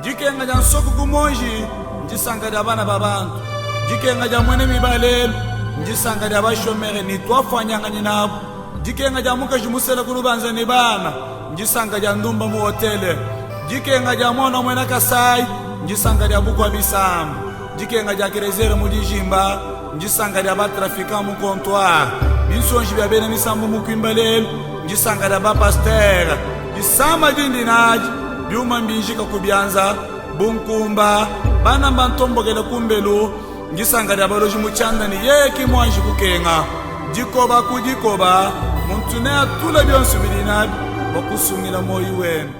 Dikenga dia nsoku ku muonji ndisanka dia bana ba bantu. Dikenga dia muena miba lelu ndisanka dia bashomere ne tuafuanyanganyi nabu. Dikenga dia mukaji musela ku lubanza ne bana ndisanka dia ndumba mu hotele. Dikenga dia muana wa muena Kasai ndisanka dia bukua bisamba. Dikenga dia Kerezere mu dijimba ndisanka dia ba-trafiquants mu comptoir. Binsonji bia bena misambu mu kuimba lelu ndisanka dia ba-pastere. Disama dindi nadi, biuma mbinjika ku bianza bu nkumba, bana mbantombokele kumbelu, ndisanka dia baloji mu tshianda ne yeye ki muanji kukenga. Dikoba ku dikoba, muntu neatule bionso bidi nabi bua kusungila muoyo wende.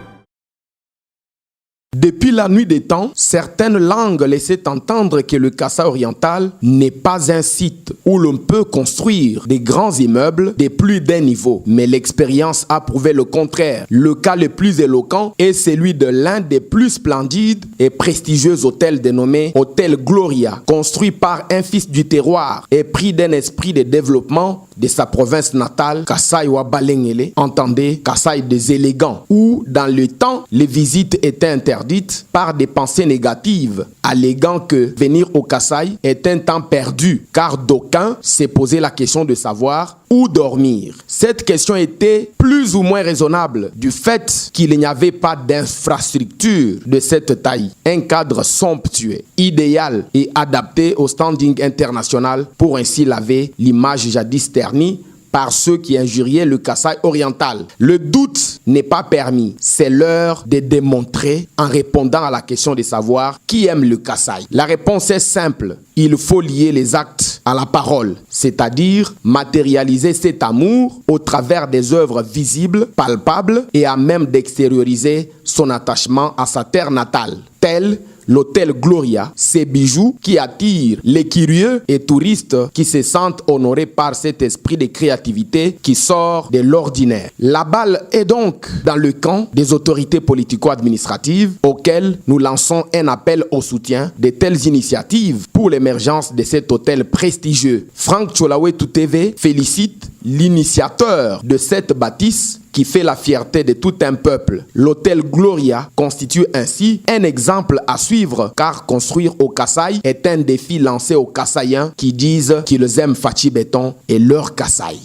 Depuis la nuit des temps, certaines langues laissaient entendre que le Kasaï oriental n'est pas un site où l'on peut construire des grands immeubles de plus d'un niveau. Mais l'expérience a prouvé le contraire. Le cas le plus éloquent est celui de l'un des plus splendides et prestigieux hôtels dénommé Hôtel Gloria, construit par un fils du terroir et pris d'un esprit de développement de sa province natale, Kasaï wa Balengele, entendez Kasaï des élégants, où dans le temps, les visites étaient interdites par des pensées négatives, alléguant que venir au Kasaï est un temps perdu, car d'aucuns s'est posé la question de savoir où dormir. Cette question était plus ou moins raisonnable du fait qu'il n'y avait pas d'infrastructure de cette taille, un cadre somptueux, idéal et adapté au standing international pour ainsi laver l'image jadis ternie par ceux qui injuriaient le Kasaï oriental. Le doute n'est pas permis. C'est l'heure de démontrer en répondant à la question de savoir qui aime le Kasaï. La réponse est simple. Il faut lier les actes à la parole, c'est-à-dire matérialiser cet amour au travers des œuvres visibles, palpables et à même d'extérioriser son attachement à sa terre natale, tel l'hôtel Gloria, ces bijoux qui attirent les curieux et touristes qui se sentent honorés par cet esprit de créativité qui sort de l'ordinaire. La balle est donc dans le camp des autorités politico-administratives auxquelles nous lançons un appel au soutien de telles initiatives pour l'émergence de cet hôtel prestigieux. Franck Tsholawetu TV félicite l'initiateur de cette bâtisse qui fait la fierté de tout un peuple. L'hôtel Gloria constitue ainsi un exemple à suivre car construire au Kasaï est un défi lancé aux Kasaïens qui disent qu'ils aiment Fatshi Béton et leur Kasaï.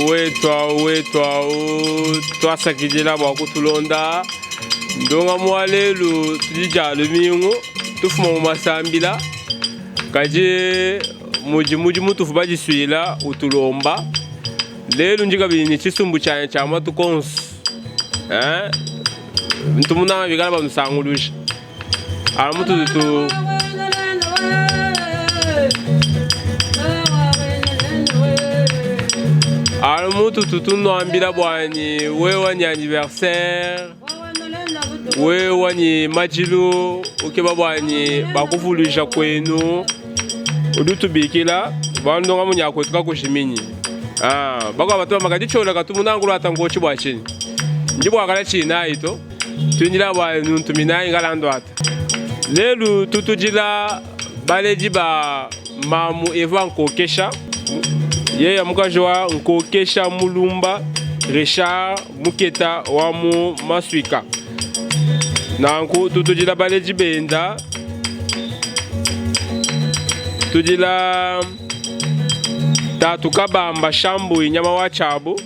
Wetu wetu tuasakidila bua kutulonda ndongamu wa lelu tudi dia lumingu tufuma mu masambila kadi mudi mudimu tufu badisuila utulomba lelu ndi kabidi ne tshisumbu tshianyi tshia matuku onso eh? Ntu munanga bikala banusanguluja anu mututu tu anu mututu tunuambila buanyi wewa ni anniversaire wewa ni madilu ukeba buanyi bakuvuluija kuenu udi utubikila bandonga munyakuetu kakushiminyi ah, bakuaba batu bamba ditshiola katu munanga luata nkotshi bua tshinyi ndi buakala tshinayi to tuindila bua nuntuminayi ngalanduata lelu tutudila baledi ba mamu eva nkokesha yeya mukaji wa nkokesha mulumba Richard Muketa wa mu Masuika nanku tutudila baledi benda tudila tatu kabamba shambuyi nyama wa tshiabu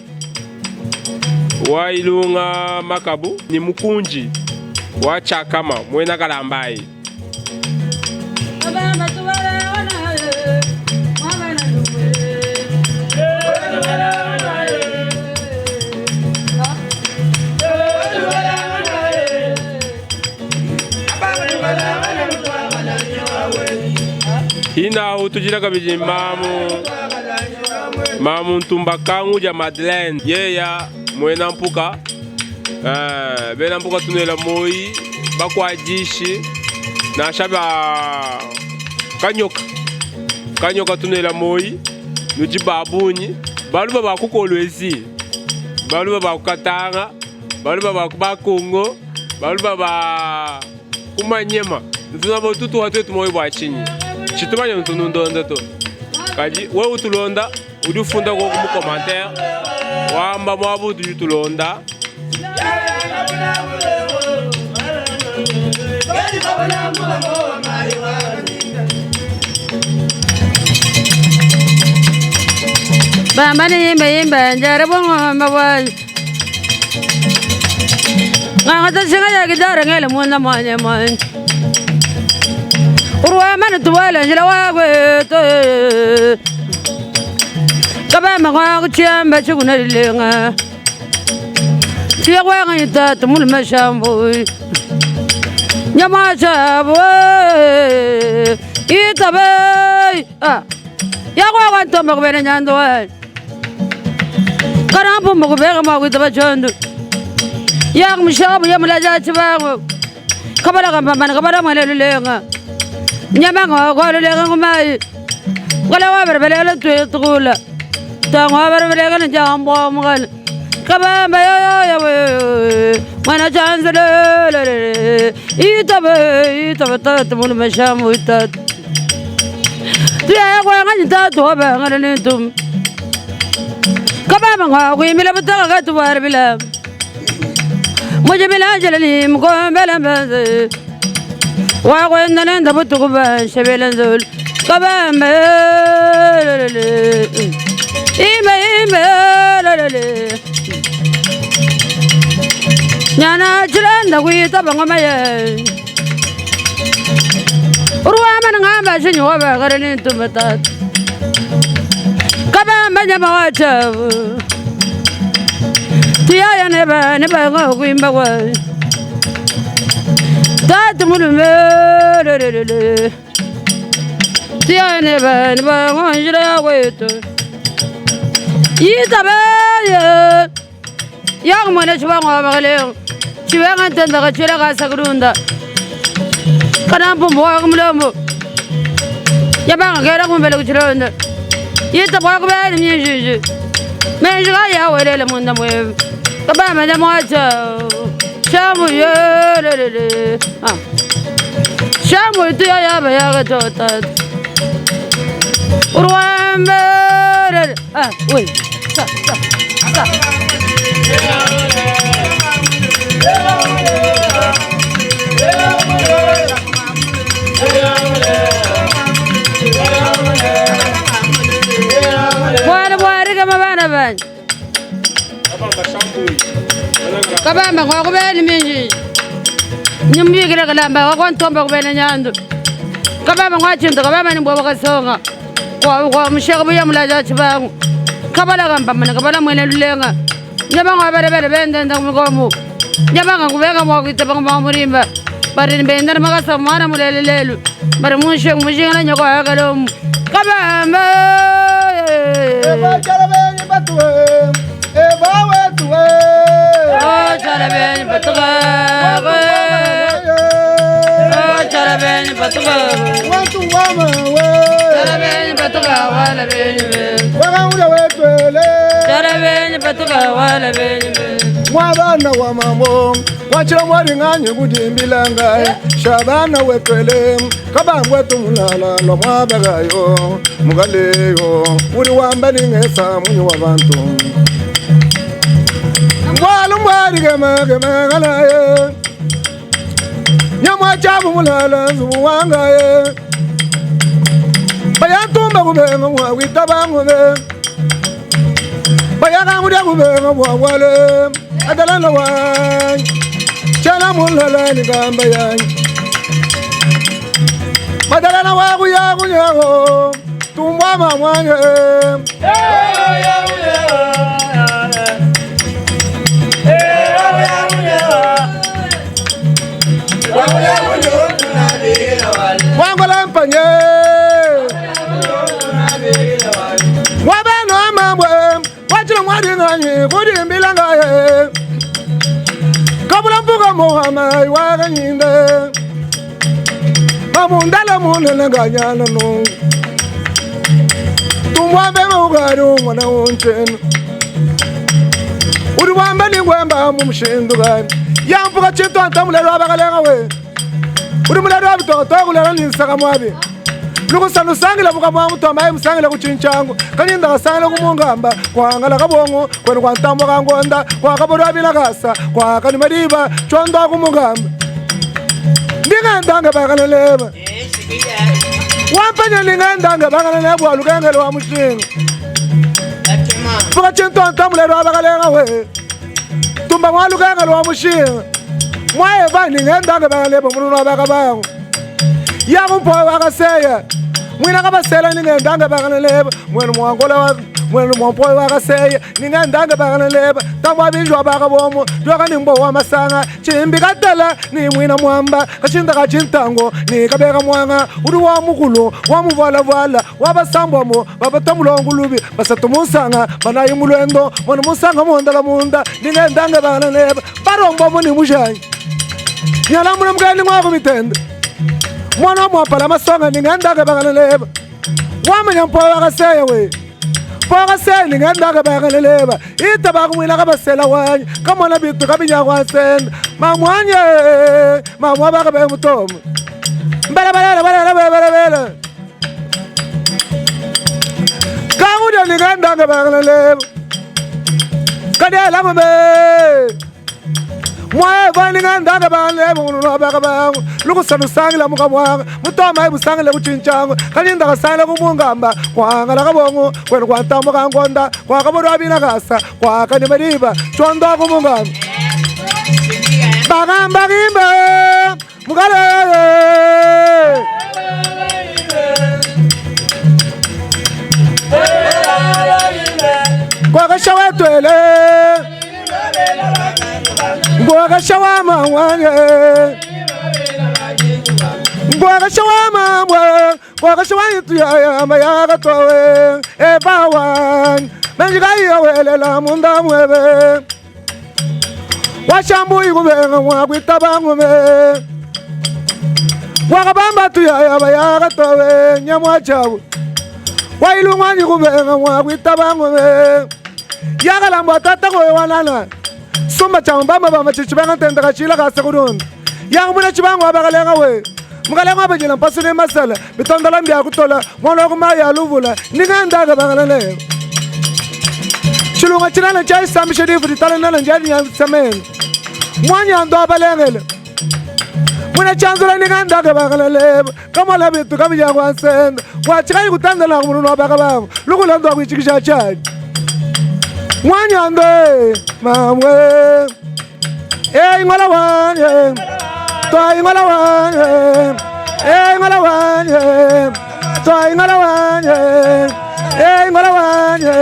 wa ilunga makabu ni mukunji wa tshiakama muena kalambayi. Hinahu tujila kabidi mamu mamu ntumba kangu dia Madeleine yeya muena mpuka eh, bena mpuka tunuela moyi bakuadishi nansha ba kanyoka kanyoka tunuela moyi nudi ba bungi baluba ba ku Kolwezi baluba ba ku Katanga baluba ba ku Bakongo baluba ba ku Manyema ntunabo tutuwa tuetu moyi bua tshinyi tshitumanya ntunundonda to kadi wewe utulonda udi ufunda koku mu commentaire wamba muabu tudi tulonda. Bamba ni yimba yimba njara bongo mabwal. Ngata singa ya gidara ngele muna mwanye mwanye. Urwa man tuwala njila wa gweto. Kaba magwa kuchamba chukuna lilenga. Tiya kwa ngita tumul mashambu. Nyama chabu. Itabe. Ah. Ya kwa wantomba kubene nyando wa. Karambu mukubeka mwakwita bachondo. Ya mushabu ya mulaja chibango. Kabala kambambana kabala mwele lulenga. Nyama ngo lulenga ngumai. Kala wa berbele tuwe tukula. Tango berbele kana jambo mgal. Kabamba yo yo yo mwana chanzo le le le. Itabe itabe tatu mulu mashamu itatu. Tuya kwa ngani tatu wa bangale nitum. Kabamba ngwa kuimila butaka katu warbila. Mujibila jalali mkombela mbaze. Wa kwenda nenda butukuba shabela nzul. Kabamba le le. Ime ime le le. Nyana chilanda kuita bangoma ye. Urwa mana ngamba shinyo wa bagare ni tumata. Kabamba nyama wacha. Tiya ya neba neba ngo kuimba kwa. Tatu mulume le le le. Tiya neba neba ngo njira kwetu. Yita be ye. Yang mwana chibango abagale. Chiwenga ntenda kachira kasakurunda. Kana mpumbu wa kumulombo. Yabanga kera kumbele kuchironda. Yita kwa kubele myinjinji. Menji ka ya welele munda mwe. Kabamba nyamwacha. Shamu ye le le le. Ah. Shamu itu ya ya ba ya ga tota. Urwambe le. Ah, oui. Sa sa sa. Bwana bwana kama bana bana. Kabamba kwa kubeni minji. Nyumbikira kalamba kwa ntomba kubene nyando. Kabamba kwa chinto kabamba ni bwa kasonga. Kwa kwa mshaka buya mulaja chibangu. Kabala kamba mana kabala mwene lulenga. Nyabanga bare bare bende ndamugomu. Nyabanga kubeka mwa kwita banga murimba. Bari bende makasa mwana mulelelelu. Bari munshe mujinga nyoko akalomu. Kabamba. Eba chalabeni batuwe, eba wetuwe. Oh chalabeni batuwe. Oh chalabeni batuwe. Watu wama we. Chalabeni batuwe wala beni be. Wakaunda wetwele. Chalabeni batuwe wala beni be. Mwabana wa mambo wachila mwaringanye kudimbilanga shabana wetwele kabangwe tumulala lwa mwabagayo mugaleyo uri wambalingesa munyu wa bantu mbwalu mbwarigemagemegalaye nyamwachabu mulala nzubu wangaye bayatumba kubenga mwawita bangube bayakamudya kubenga bwabwale adalala wanyi chala mulala ni gamba yanyi badalana wakuyakunyaho tumbwa mamwanye wangola mpanye wabana mabwe wachila mwadinganye kudimbilangaye kabula mpuka muhama wakanyinde mamundala munene nganyana nungu tumwambe mugari umwana wunchenu uri wambe ningwemba mumushindu gani yampuka chintu antamulelo abakalenga we uri mulelo abitokotokulela ninsaka mwabi Lukusa lusangila mukamwa mutwamaye musangila kuchinchangu kanyinda kasangila kumungamba kwangala kabongo kwenu kwa ntambo kangonda kwakabolwa bilakasa kwakanimadiba chondo kumungamba ndingandanga bakaneleba wampanya ndingandanga bakaneleba lukengele wa mushinga fuka chintonta mulelo abakalenga we tumba mwa lukengele wa mushinga mwaeva ndingandanga bakaneleba mulunu abakabango yakumpoyo wakaseya mwina kabasela ningendanga bakaneleba mwenu mwangola mwenu mwampoyo wakaseya ningendanga bakaneleba tambwa binjwa bakabomo jwakanimbo wa masanga chimbi katela ni mwina mwamba kashinda kachintango ni kabeka mwanga uri wa mukulu wa muvalawala wabasambwamo babatamulongulubi basatu musanga banayi mulwendo mwana musanga mundala munda ningendanga bakaneleba barombomo ni mushanyi nyala muna mukeni mwako mitende mwana mwapala masonga ningendaka bakaneleba wamanya mpoyo wakaseya we pokaseya ningendaka bakaneleba ita bakumwila kabasela wanye kamwana bitu kabinyakwansenda mamwanye mamwa bakabe mutomo mbalabalala kanguda ningendaka bakaneleba kadelangome mwaeva ningendanga banleba ngulunwa bakabangu lukusana usangila mukamwanga mutoma ibusangile kuchinchango kanyinda kasangile kumungamba kwangala kabongo kwenu kwantamo kangonda kwakabolwa bina kasa kwakanimaliba chondo kumungamba bagamba gimbe mugale kwakasha wetwele ngwakasha wamangwane ngwakasha wamamwe ngwakasha wanyituyayama yakatowe ebawan menjikayiyowelela munda mwebe washambuyi kubenga mwakwitabangume wakabamba tuyayama yakatowe nyamwachabu wailungwanyi kubenga mwakwitabangume yakalambwa tatakowe wanana sumba cha mbamba bama chichibanga tenda kachila kasekurunda yangu muna chibango abakalenga we mukalenga abajila mpasu ne masala bitondala mbya kutola mwana kumaya aluvula ningendaga bangalale chilunga chinana cha isambisha difu ditala nana njani ya samene mwanya ndo abalengele muna chanzula ningendaga bangalale kamala bitu kabija kwansenda wachikayi kutandala kumunu abakabango lukulando akwichikisha chani mwanyande mamwe e ngola wanye to ngola wanye e ngola wanye to ngola wanye e ngola wanye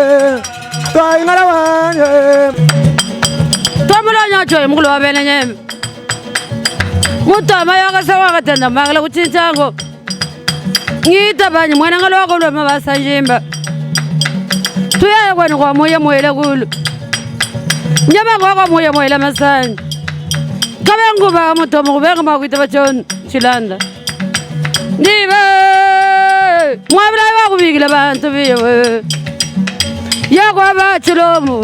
to ngola wanye Tomula nyacho mukulu wa bene nyeme mutama yakasawa katenda mangala kuchinchango ngita banyi mwana ngalo wakolwa mabasanjimba tuyaye kwenu kwa muye mwele kulu nyama kwa muye mwele masani kabengu ba mutomo kubenga makwita bachon chilanda ndibe mwabila bakubikila bantu biwe yakwa chilomo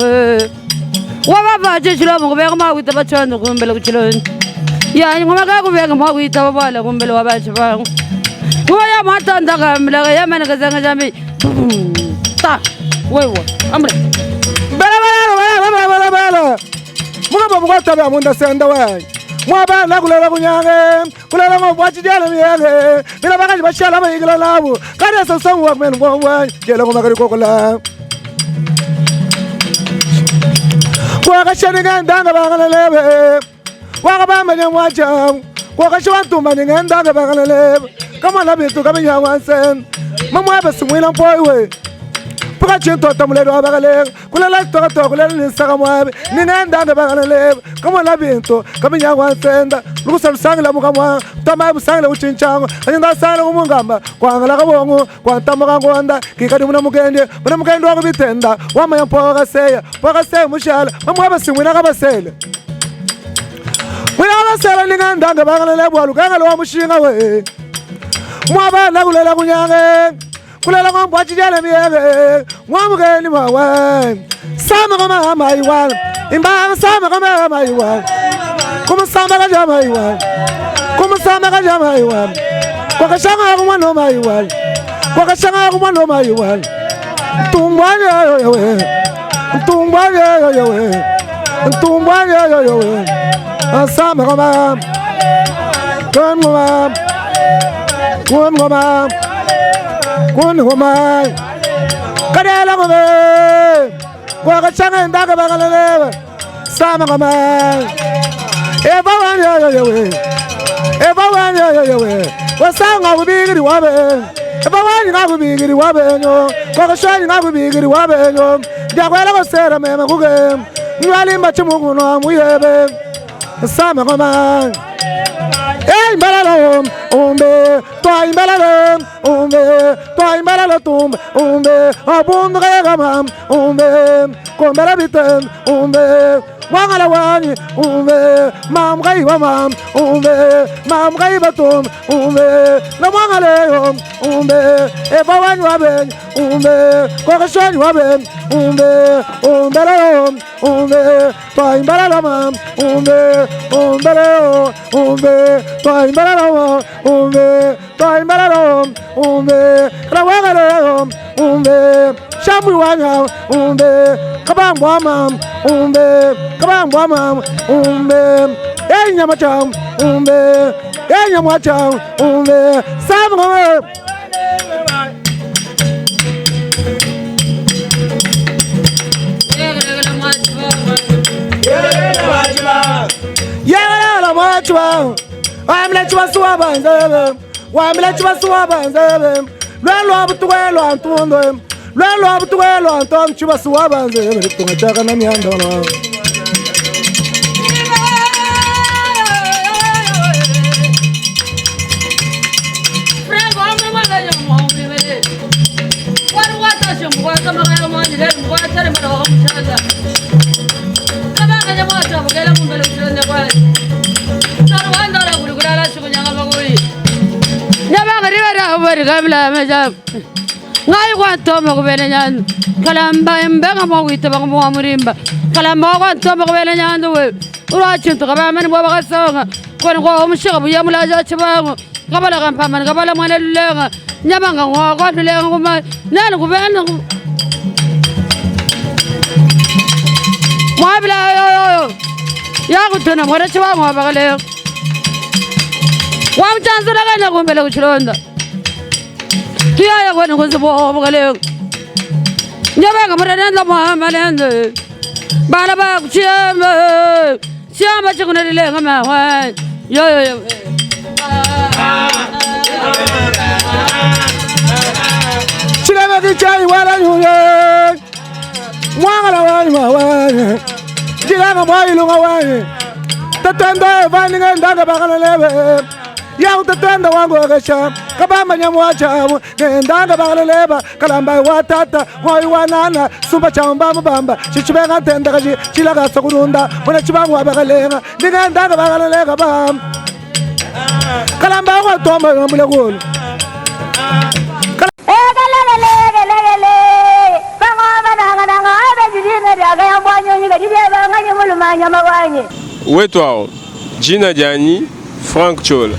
wababa chilomo kubenga makwita bachon kumbele kuchiloni ya ngoma ka kubenga makwita babala kumbele wabachi bangu ngoma ya matanda kamila ya mana kazanga jambi ta wewe amre bala bala bala bala bala bala mukaba mukwataba munda senda we mwabana kulela kunyange kulela ngobwachijala miyenge bila bakaji bashala bayigila nabo kade sasamu wakumene ngobwa jela ngomakali kokola kwakashani ngendanga bakalelebe wakabamba nyamwacha kwakasha wantuma ningendanga bakalelebe kamwana bitu kabinyangwansen mamwabe simwila mpoiwe puka chintota mulelo abakalenga kulela tokatoka kulela ninsaka mwabe ningendanga bakalelebe kamwana bintu kabinyangwansenda lukusa lusangila mukamwanga tamaye busangile kuchinchango kanyinda sangile kumungamba kwangala kabongo kwantama kangonda kikadi muna mukende muna mukende wakubitenda wamanya mpoka kaseya mpoka kaseya mushala mamwaba simwina kabasele mwina kabasele ningendanga bakalelebwa lukangala wa mushinga we mwabana kulela kunyange kulela kwambwachijele miyeke mwamukeni mwawe sama kama maiwa imba sama kama maiwa kumusamba kajama iwa kumusamba kajama iwa kwakashanga kumwana maiwa Kwakashanga kumwana mayiwa. Tumbwa yo yo. Tumbwa yo yo. Tumbwa yo yo. Asama kama. Kun ngoma. Kun ngoma. Kun ngoma. Kadela ngoma. Kwakashanga ndaka bakalele. Sama ngoma. Eva wan yo yo yo. Eva wan yo yo yo. Wasanga kubigiri wabe. Eva wan ngakubigiri wabe nyo. Kwakashanga ngakubigiri wabe nyo. Jakwela kosera mema kuke. Nwali machimugu no muyebe. Sama ngoma. Ei mbalalo umbe toi mbalalo umbe toi mbalalo tumbe umbe abundu kayagama umbe kombela biten umbe wangala wani umbe mam kaiba mam umbe mam kaiba tum umbe na mwangale yo umbe eba wani wabe umbe kokashani wabe umbe umbelalo umbe toi mbalalo mam umbe umbelalo umbe toi mbalalo umbe toi mbalalo umbe rawangalo umbe shambu wanya umbe kabangwa mam umbe kabangwa mam umbe ei nyama cham umbe ei nyama cham umbe sabu Yegela mwachwa Wamle chibasuwa banzebe Wamle chibasuwa banzebe Lwelwa butukwelwa ntundo Lwelwa butukwelwa ntondo chibasuwa banzebe Tunga chaka na miandono. Ngai kwantoma kubele nyandu kalamba imbenga mwawita bangu murimba kalamba kwantoma kubele nyandu we urachintu kabamani bwa bakasonga koni kwa omushika buya mulaja chibangu kabala kampamani kabala mwana lulenga nyabanga ngwa kwa lulenga kuma nani kubena mwabila yo yo yo yakutuna mwana chibangu abakale wamchanzela kana kumbele kuchilonda tuyaya kwena kuzibo bukale nyabanga murenenda muhamalende bana ba kuchiyamba chiyamba chikunelilenga mahwa yo yo yo. Chileme kichai wala nyuye Mwangala wani mawanye Jilanga mwailunga wanye Tatenda evani ngendaga bakala lebe Yaku tatenda wangu wakesha Kabamba nyamu chabu Ngendaga bakala leba Kalamba wa tata Ngoi wa nana Sumba chamba mubamba Chichibenga tenda kaji Chilaga sokurunda Mwana chibangu wabakalenga Ngendaga bakala leba bam Kalamba wa tomba yambule kulu. Wetu awo jina dianyi Frank Chola.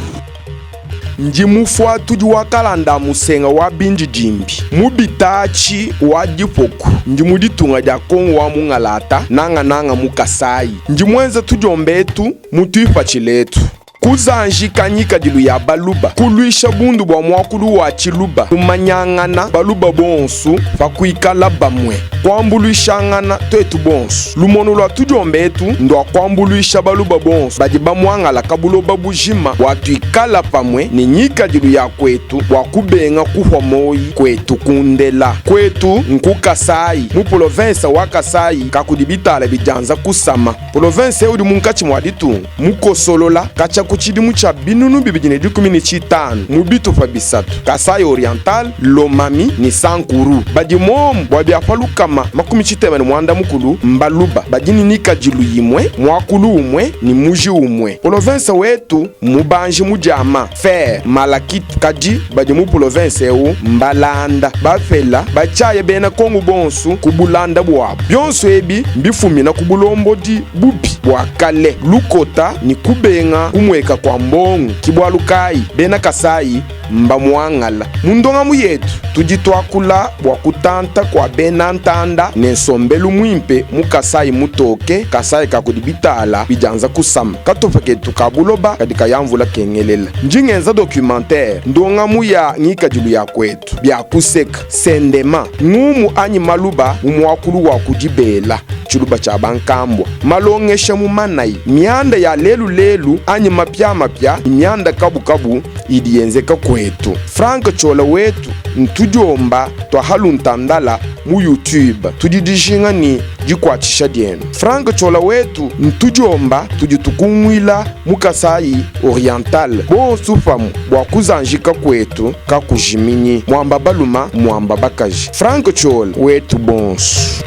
Ndi mufuatudi wa kalanda musenga wa bindidimbi mubitachi wa dipoku ndi mu ditunga dia Kongo wa mungalata nangananga mu Kasai ndi mwenza tudiombetu mu tuipatshiletu kuzanjika nyikadilu ya baluba kulwisha bundu bua muakulu wa tshiluba kumanyangana baluba bonsu pakuikala bamue kuambuluishangana twetu bonsu lumono lua tudiombetu ndua kuambuluisha baluba bonsu badi bamuangala kabuloba bujima bua tuikala pamue ne nyikadilu ya kwetu bua kubenga kuhwa moyi kwetu kundela kwetu nku Kasai mu province wa Kasai kakudi bitala bidianza kusama province udi munkatshi mua ditunga mukosolola katshia ku tshidimu tshia binunu 2015 mu bitupa bisatu Kasai Oriental, Lomami ni Sankuru badi momu bua biapa lukama 69 mbaluba badi ni nikadilu yimue muakulu umue ni muji umue province wetu mubanji mudiama fer malakite kadi badi mu province eu mbalanda bafela batshiaya bena Kongo bonsu ku bulanda buabu bionso ebi mbifumina ku bulombodi bubi bua kale lukota ni kubenga kumweka kwa mbongo kibwalukai bena Kasai Mbamuangala. Mu ndongamu yetu, tudi tuakula bua kutanta kua bena ntanda ne nsombelu muimpe mu Kasaï mutoke, Kasaï ka kudi bitala bidianza kusama. Katupa ketu ka buloba kadi kaya mvula kengelela. Ndi ngenza documentaire, ndongamu ya ngikadilu ya kuetu, bia kuseka, sendema, ngumu anyi maluba mu muakulu wa ku dibela, tshiluba tshia bankambua, malongesha mu manayi, mianda ya lelu lelu anyi mapiamapia ne mianda kabukabu idi yenzeka kuetu. Franck Ciola wetu ntudiomba tua haluntandala mu YouTube. Tudi dijinga ni dikuatshisha dienu. Franck Ciola wetu ntudiomba tudi tukunguila mu Kasaï Oriental bonsu pamue bua kuzanjika kuetu kakujiminyi. Muamba baluma muamba bakaji. Franck Ciola wetu bonsu.